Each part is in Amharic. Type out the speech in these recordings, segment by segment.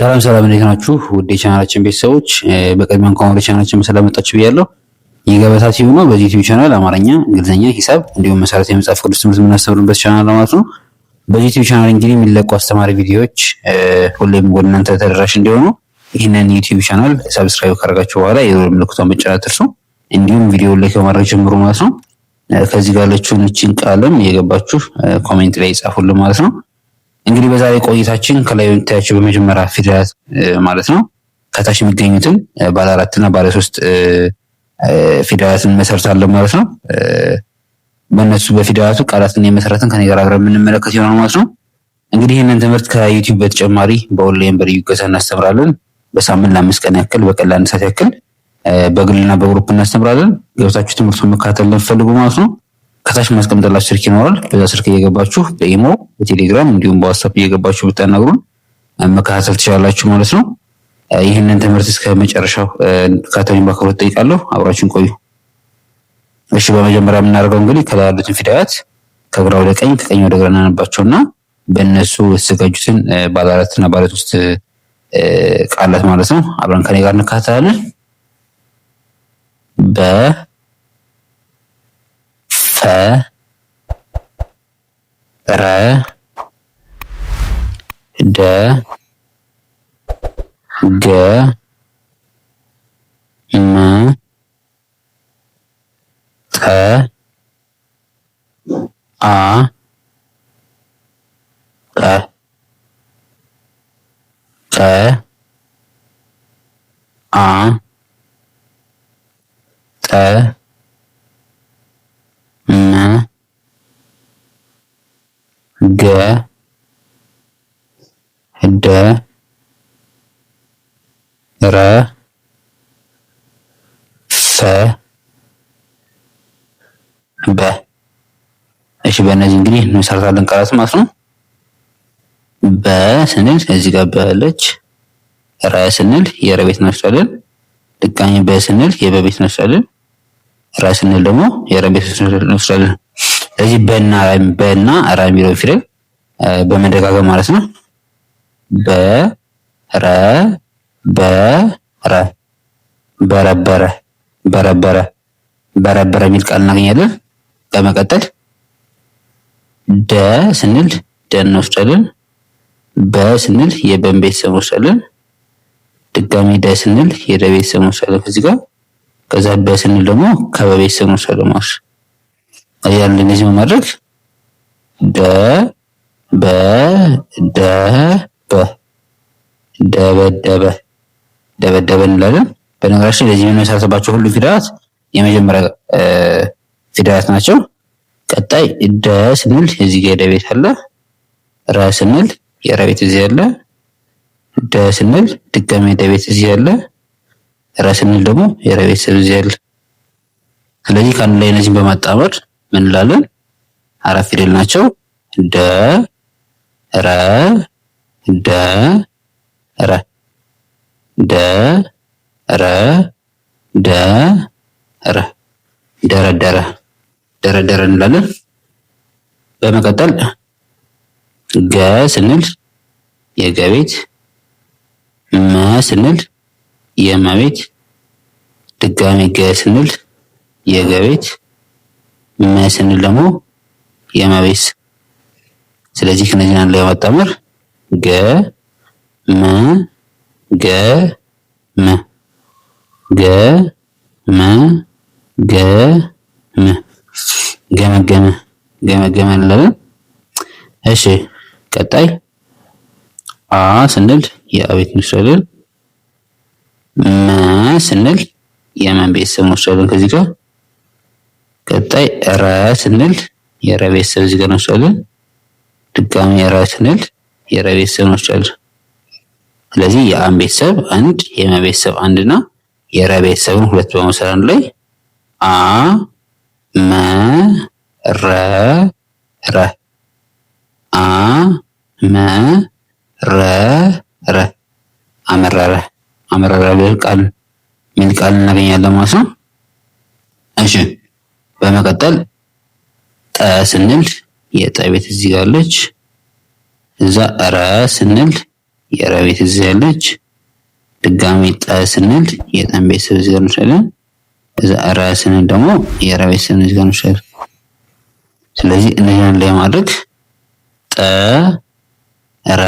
ሰላም ሰላም፣ እንዴት ናችሁ? ውድ የቻናላችን ቤተሰቦች፣ በቅድሚያ እንኳን ወደ ቻናላችን በሰላም መጣችሁ ብያለሁ። ይህ ገበታ ቲዩብ ነው። በዚህ ዩቲዩብ ቻናል አማርኛ፣ እንግሊዝኛ፣ ሂሳብ እንዲሁም መሰረታዊ የመጽሐፍ ቅዱስ ትምህርት የምናስተምርበት ቻናል ማለት ነው። በዚህ ዩቲዩብ ቻናል እንግዲህ የሚለቁ አስተማሪ ቪዲዮዎች ሁሌም ወደ እናንተ ተደራሽ እንዲሆኑ ይህንን ዩቲዩብ ቻናል subscribe ካደረጋችሁ በኋላ የደወል ምልክቷን መጫን አትርሱ። እንዲሁም ቪዲዮ like በማድረግ ጀምሩ ማለት ነው። ከዚህ ጋር ያለችውን እቺን ቃልም እየገባችሁ comment ላይ ጻፉልን ማለት ነው። እንግዲህ በዛሬ ቆይታችን ከላይ የምታያቸው በመጀመሪያ ፊደላት ማለት ነው ከታች የሚገኙትን ባለ አራት እና ባለ ሶስት ፊደላትን እንመሰርታለን ማለት ነው። በእነሱ በፊደላቱ ቃላትን የመሰረትን ከኔ ጋር አብረን የምንመለከት ይሆናል ማለት ነው። እንግዲህ ይህንን ትምህርት ከዩቲዩብ በተጨማሪ በኦንላይን በልዩ እገዛ እናስተምራለን። በሳምንት ለ5 ቀን ያክል በቀን ለ1 ሰዓት ያክል በግልና በ group እናስተምራለን። ገብታችሁ ትምህርቱን መከታተል ለምትፈልጉ ማለት ነው ከታች ማስቀምጥላችሁ ስልክ ይኖራል። በዛ ስልክ እየገባችሁ በኢሞ፣ በቴሌግራም እንዲሁም በዋትስአፕ እየገባችሁ ብታናግሩን መከታተል ትችላላችሁ ማለት ነው። ይህንን ትምህርት እስከ መጨረሻው እንድትከታተሉኝ በአክብሮት እጠይቃለሁ። አብራችሁን ቆዩ። እሺ፣ በመጀመሪያ የምናደርገው እንግዲህ ከላይ ያሉትን ፊደላት ከግራ ወደ ቀኝ ከቀኝ ወደ ግራ እናነባቸውና በእነሱ የተዘጋጁትን ባለ አራት እና ባለ ሶስት ቃላት ማለት ነው አብረን ከኔ ጋር እንከታተላለን። በ፣ ፈ፣ ረ፣ ደ፣ ገ፣ መ፣ ጠ፣ አ፣ ቀ፣ ቀ፣ አ፣ ጠ፣ መ፣ ገ፣ ደ፣ ረ፣ ፈ፣ በ። እሺ፣ በእነዚህ እንግዲህ እንመሰርታለን ቃላት ማለት ነው። በ ስንል እዚህ ጋር በ አለች። ረ ስንል የረ ቤት እንወስዳለን። ድጋሚ በ ስንል የበ ቤት እንወስዳለን። ረ ስንል ደግሞ የረ ቤት እንወስዳለን። ስለዚህ በና በና ረ የሚለውን ፊደል በመደጋገም ማለት ነው። በ፣ ረ፣ በ፣ ረ፣ በረበረ፣ በረበረ፣ በረበረ የሚል ቃል እናገኛለን። በመቀጠል ደ ስንል ደ እንወስዳለን። በ ስንል የበን ቤተሰብ እንወስዳለን። ድጋሚ ደ ስንል የደ ቤተሰብ እንወስዳለን ከዚህ ጋር። ከዛ በ ስንል ደግሞ ከበ ቤተሰብ እንወስዳለን ማለት ነው። ያን እንደዚህ በማድረግ ደ፣ በ፣ ደ፣ በ፣ ደበደበ፣ ደበደበ እንላለን። በነገራችን ለዚህ የምንመሰርትባቸው ሁሉ ፊደላት የመጀመሪያ ፊደላት ናቸው። ቀጣይ ደ ስንል እዚህ ጋር የደ ቤት አለ። ረ ስንል የረ ቤት እዚህ አለ። ደ ስንል ድጋሚ የደ ቤት እዚህ አለ። ረ ስንል ደግሞ የረ ቤተሰብ እዚህ አለ። ስለዚህ ከአንድ ላይ እነዚህን በማጣመር ምን እንላለን? አራት ፊደል ናቸው። ደ፣ ረ፣ ደ፣ ረ፣ ደ፣ ረ፣ ደ፣ ረ፣ ደረደረ፣ ደረደረ እንላለን። በመቀጠል ገ ስንል የገ ቤት፣ መ ስንል የመ ቤት፣ ድጋሚ ገ ስንል የገ ቤት፣ መ ስንል ደግሞ የመ ቤት። ስለዚህ ከነዚህ አንድ ላይ በማጣመር ገ፣ መ፣ ገ፣ መ፣ ገ፣ መ፣ ገ፣ መ፣ ገመገመ፣ ገመገመ እንላለን። እሺ፣ ቀጣይ አ ስንል የአቤት እንወስዳለን። መ ስንል የመን ቤተሰብ እንወስዳለን ከዚህ ጋር። ቀጣይ ረ ስንል የረ ቤተሰብ እዚህ ጋር እንወስዳለን። ድጋሚ ረ ስንል የረ ቤተሰብ እንወስዳለን። ስለዚህ የአን ቤተሰብ አንድ፣ የመ ቤተሰብ አንድ እና የረ ቤተሰብን ሁለት በመውሰድ አንድ ላይ አ፣ መ፣ ረ፣ ረ፣ አ፣ መ፣ ረ፣ ረ፣ አመረረ፣ አመረረ ቃል የሚል ቃል እናገኛለን ማለት ነው። እሺ፣ በመቀጠል ጠ ስንል የጠ ቤት እዚህ ጋር አለች። እዛ ረ ስንል የረ ቤት እዚህ ያለች። ድጋሚ ጠ ስንል የጠን ቤተሰብ እዚህ ጋር እንችላለን። እዛ ረ ስንል ደግሞ የረ ቤተሰብ እዚህ ጋር እንችላለን። ስለዚህ እነዚህን ላይ ማድረግ ጠ ረ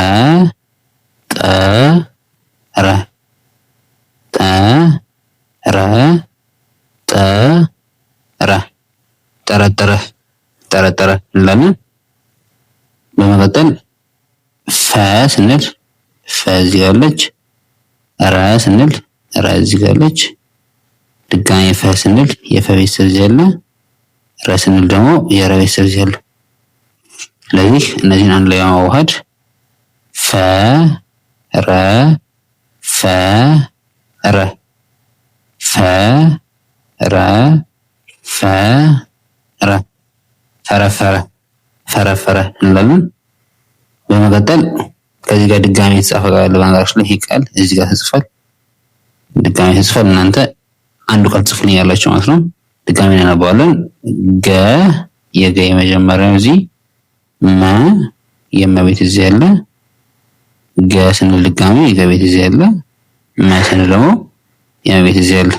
ጠ ረ ጠ ረ ጠ ረ ጠረጠረ ጠረጠረ እንላለን። በመቀጠል ፈ ስንል ፈ እዚህ ጋር አለች። ረ ስንል ረ እዚህ ጋር አለች። ድጋሚ ፈ ስንል የፈ ቤተሰብ እዚህ አለ። ረ ስንል ደግሞ የረ ቤተሰብ እዚህ አለ። ስለዚህ እነዚህን አንድ ላይ በማዋሃድ ፈ ረ ፈ ረ ፈ ረ ፈ ረ ፈረፈረ ፈረፈረ እንላለን። በመቀጠል ከዚህ ጋር ድጋሚ የተጻፈ ቃል አለ። በነገራችን ላይ ይህ ቃል እዚህ ጋር ተጽፏል፣ ድጋሚ ተጽፏል። እናንተ አንዱ ቃል ጽፉልኝ ያላችሁ ማለት ነው። ድጋሚ እናነባዋለን። ገ የገ የመጀመሪያው እዚህ፣ መ የመቤት እዚህ ያለ፣ ገ ስንል ድጋሚ የገ ቤት እዚህ ያለ፣ መ ስንል ደግሞ የመቤት እዚህ ያለ።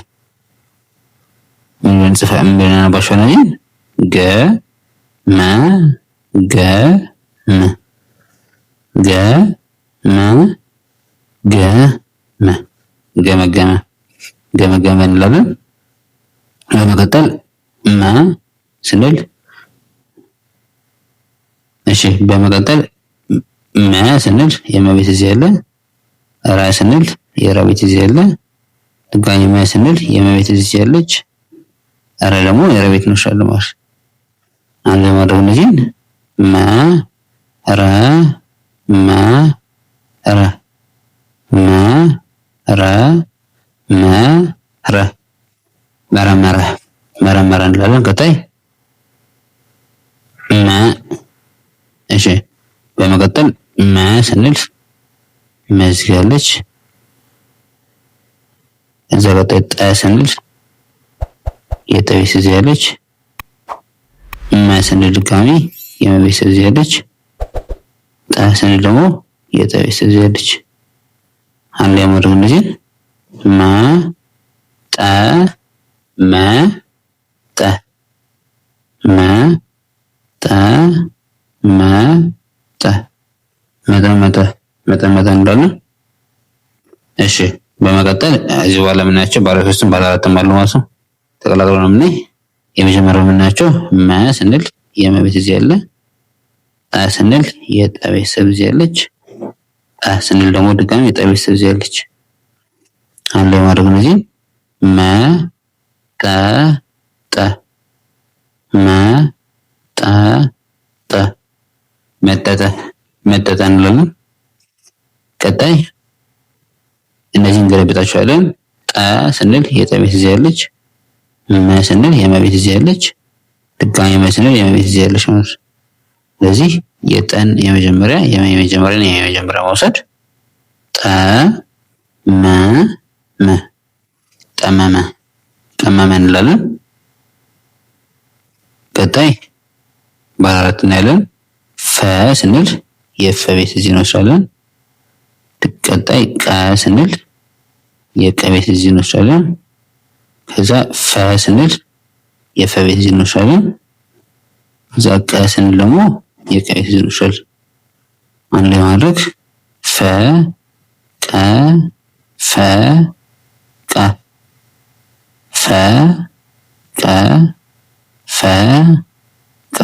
ምን ብለን ምን ብለን እናነባቸዋለን? ገ መ ገ መ ገ መ ገ መ ገመገመ ገመገመ እንላለን። በመቀጠል መ ስንል እሺ፣ በመቀጠል መ ስንል የመቤት እዚህ ያለ፣ ረ ስንል የረ ቤት እዚህ ያለ፣ ድጋሚ መ ስንል የመቤት እዚህ ያለች፣ ረ ደግሞ የረ ቤት ነው ማለት አንድ ለማድረግ እነዚህን መ ረ መ ረ መ ረ መ ረ መረመረ መረመረ እንላለን። ቀጣይ መ እሺ፣ በመቀጠል መ ስንል መዝጋለች። እዛ ቀጣይ ጠ ስንል የጠ ቤት እዚህ ያለች። መ ስንል ድጋሚ የመ ቤተሰብ እዚህ ያለች። ጠ ስንል ደግሞ የጠ ቤተሰብ እዚህ ያለች። አንድ ላይ ማድረግ እነዚህን መ ጠ መ ጠ መ ጠ መ ጠ መጠመጠ መጠመጠ እንላለን። እሺ በመቀጠል እዚህ በኋላ የምናያቸው ባለ ሶስትም ባለ አራትም አሉ ማለት ነው። ተቀላቅለው ነው የምናይ። የመጀመሪያው የምናያቸው መ ስንል የመ ቤት እዚህ ያለ፣ ጠ ስንል የጠ ቤተሰብ እዚህ ያለች፣ ጠ ስንል ደግሞ ድጋሚ የጠ ቤተሰብ እዚህ ያለች። አንድ ላይ ማድረግ እነዚህን መ ጠ ጠ መ ጠ ጠ መጠጠ መጠጠ እንላለን። ቀጣይ እነዚህን እንገለብጣቸዋለን። ጠ ስንል የጠ ቤት እዚህ ያለች፣ መ ስንል የመ ቤት እዚህ ያለች፣ ድጋሚ መ ስንል የመ ቤት እዚህ ያለች ማለት ነው። ስለዚህ የጠን የመጀመሪያ የመ የመጀመሪያ የመ የመጀመሪያ መውሰድ ጠ መ መ ጠመመ ጠመመ እንላለን። ቀጣይ ባለ አራት እናያለን። ፈ ስንል የፈ ቤት እዚህ እንወስዳለን። ቀጣይ ቀ ስንል የቀ ቤት እዚህ እንወስዳለን። ከዛ ፈ ስንል የፈ ቤት እዚህ እንወስዳለን። ከዛ ቀ ስንል ደግሞ የቀ ቤት እዚህ እንወስዳለን። አንድ ላይ ማድረግ ፈ ቀ ፈ ቀ ፈ ቀ ፈ ቀ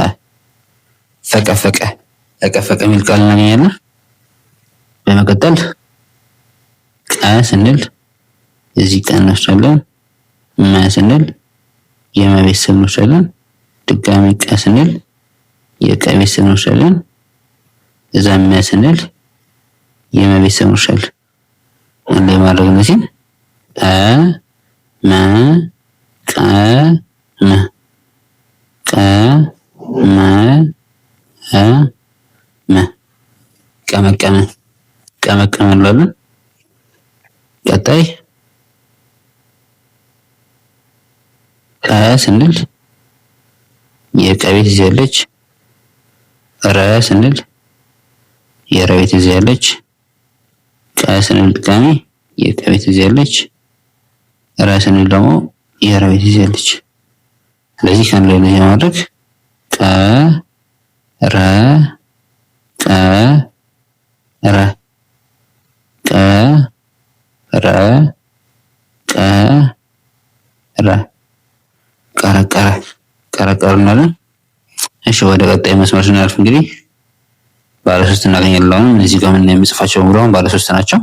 ፈቀፈቀ ፈቀፈቀ የሚል ቃል እናገኛለን። በመቀጠል ቀ ስንል እዚህ ቀ እንወስዳለን። መ ስንል የመ ቤተሰብ እንወስዳለን። ድጋሚ ቀ ስንል የቀ ቤተሰብ እንወስዳለን። እዛ መ ስንል የመ ቤተሰብ እንወስዳለን። አንድ ላይ ማድረግ እነዚህን ቀ መ ቀ መ ቀ መ መ ቀመቀመ ቀመቀመ እንላለን። ቀጣይ ቀ ስንል የቀ ቤት እዚህ ያለች፣ ረ ስንል የረ ቤት እዚህ ያለች፣ ቀ ስንል ድጋሚ የቀ ቤት እዚህ ያለች፣ ረ ስንል ደግሞ የረ ቤት እዚህ ያለች። ስለዚህ ከአንድ ላይ እንደዚህ ማድረግ ቀ ረ ቀ ረ ቀ ረ ቀ ረ ቀረቀረ ቀረቀረ እንላለን። እሺ ወደ ቀጣይ መስመር ስናልፍ እንግዲህ ባለ ሶስት እናገኛለን። አሁን እዚህ ጋር ምን የምጽፋቸው በሙሉ አሁን ባለ ሶስት ናቸው።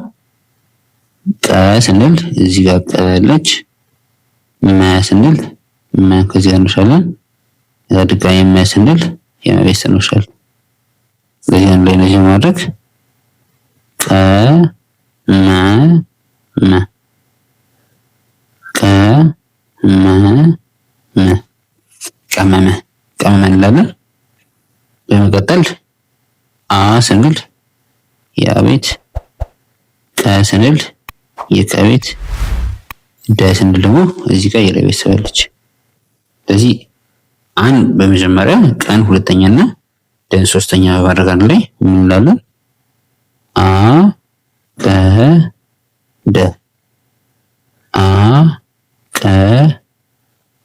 ቀ ስንል እዚህ ጋር ቀ አለች። መ ስንል መ ከዚህ ጋር እንወስዳለን። እዛ ድጋሚ መ ስንል የመቤት እንወስዳለን። ስለዚህ አንድ ላይ እነዚህ ማድረግ ቀ መ መ ቀ መ መ ቀመመ ቀመመ እንላለን። በመቀጠል አ ስንል የአቤት፣ ቀ ስንል የቀቤት፣ ደ ስንል ደግሞ እዚህ ጋር የለቤት ስባለች። ስለዚህ አን በመጀመሪያ ቀን ሁለተኛና ደን ሶስተኛ በማድረግ አንድ ላይ ምን እንላለን? አ ቀ ደ አ ቀ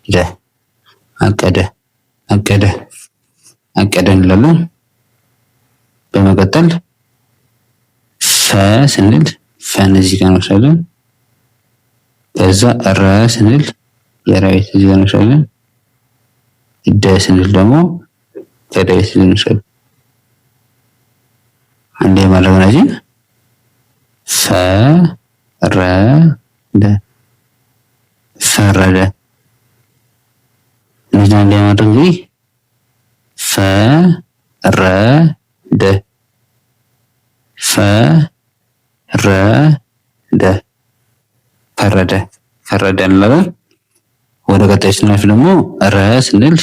ደ አቀደ አቀደ አቀደ እንላለን። በመቀጠል ፈ ስንል ፈን እዚህ ጋር እንወስዳለን። ከዛ ረ ስንል የረ ቤት እዚህ ጋር እንወስዳለን። ደ ስንል ደግሞ ከደ ቤት እዚህ እንወስዳለን። አንዴ ማድረግ እነዚህን ፈ ረ ደ ፈረደ። እነዚህን አንዴ ማድረግ እንግዲህ ፈ ረ ደ ፈ ረ ደ ፈረደ ፈረደ እንላለን። ወደ ቀጣይ ስናልፍ ደግሞ ረ ስንል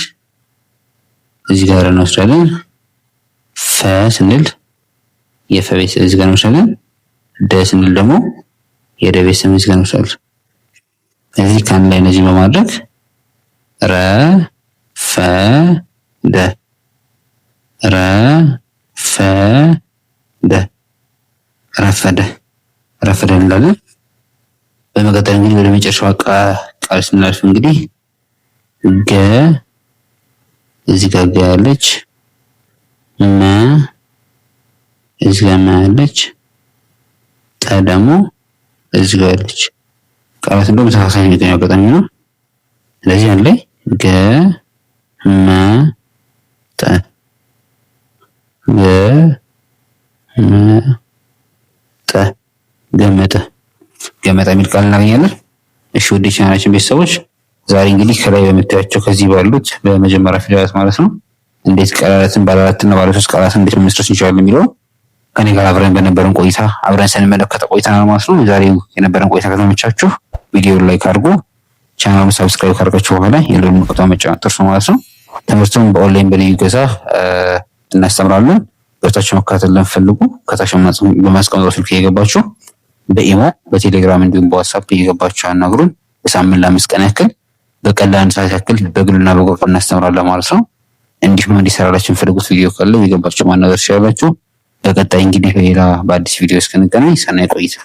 እዚህ ጋር እንወስዳለን። ፈ ስንል የፈ ቤት እዚህ ጋር እንወስዳለን። ደ ስንል ደግሞ የደ ቤት ስም እዚህ ጋር እንወስዳለን። እዚህ ከአንድ ላይ እነዚህ በማድረግ ረ ፈ ደ ረ ፈ ደ ረፈደ ረፈደ እንላለን። በመቀጠል እንግዲህ ወደ መጨረሻው ቃል ስናልፍ እንግዲህ ገ እዚህ ጋር ገ ያለች፣ መ እዚህ ጋር መ ያለች፣ ጠ ደግሞ እዚህ ጋር ያለች። ቃላት እንደውም ተመሳሳይ የሚገኘው አጋጣሚ ነው። ስለዚህ አንድ ላይ ገ መ ጠ ገ መ ጠ ገመጠ ገመጠ የሚል ቃል እናገኛለን። እሺ ውድ ቻናላችን ቤተሰቦች ዛሬ እንግዲህ ከላይ በምታያቸው ከዚህ ባሉት በመጀመሪያ ፊደላት ማለት ነው እንዴት ቃላትን ባለ አራት እና ባለ ሶስት ቃላትን እንዴት መመስረት እንችላለን የሚለው ከኔ ጋር አብረን በነበረን ቆይታ አብረን ስንመለከተ ቆይተናል ማለት ነው። ዛሬ የነበረን ቆይታ ከተመቻችሁ ቪዲዮ like አድርጉ፣ ቻናሉን subscribe ካደረጋችሁ በኋላ የደወል ምልክቱን መጫን አትርሱ ማለት ነው። ትምህርቱን በኦንላይን በልዩ ገዛ እናስተምራለን። ገብታችሁ መከታተል ለምትፈልጉ ከታች በማስቀምጠው ስልክ እየገባችሁ በኢሞ በቴሌግራም እንዲሁም በዋትሳፕ እየገባችሁ አናግሩን። በሳምንት ለ5 ቀን ያክል በቀን ለ1 ሰዓት ያክል በግልና በ group እናስተምራለን ማለት ነው። እንዲሁም እንዲሰራላችሁ የምትፈልጉት ቪዲዮ ካለ እየገባችሁ ማናገር ትችላላችሁ። በቀጣይ እንግዲህ በሌላ በአዲስ ቪዲዮ እስክንገናኝ ሰናይ ቆይታ።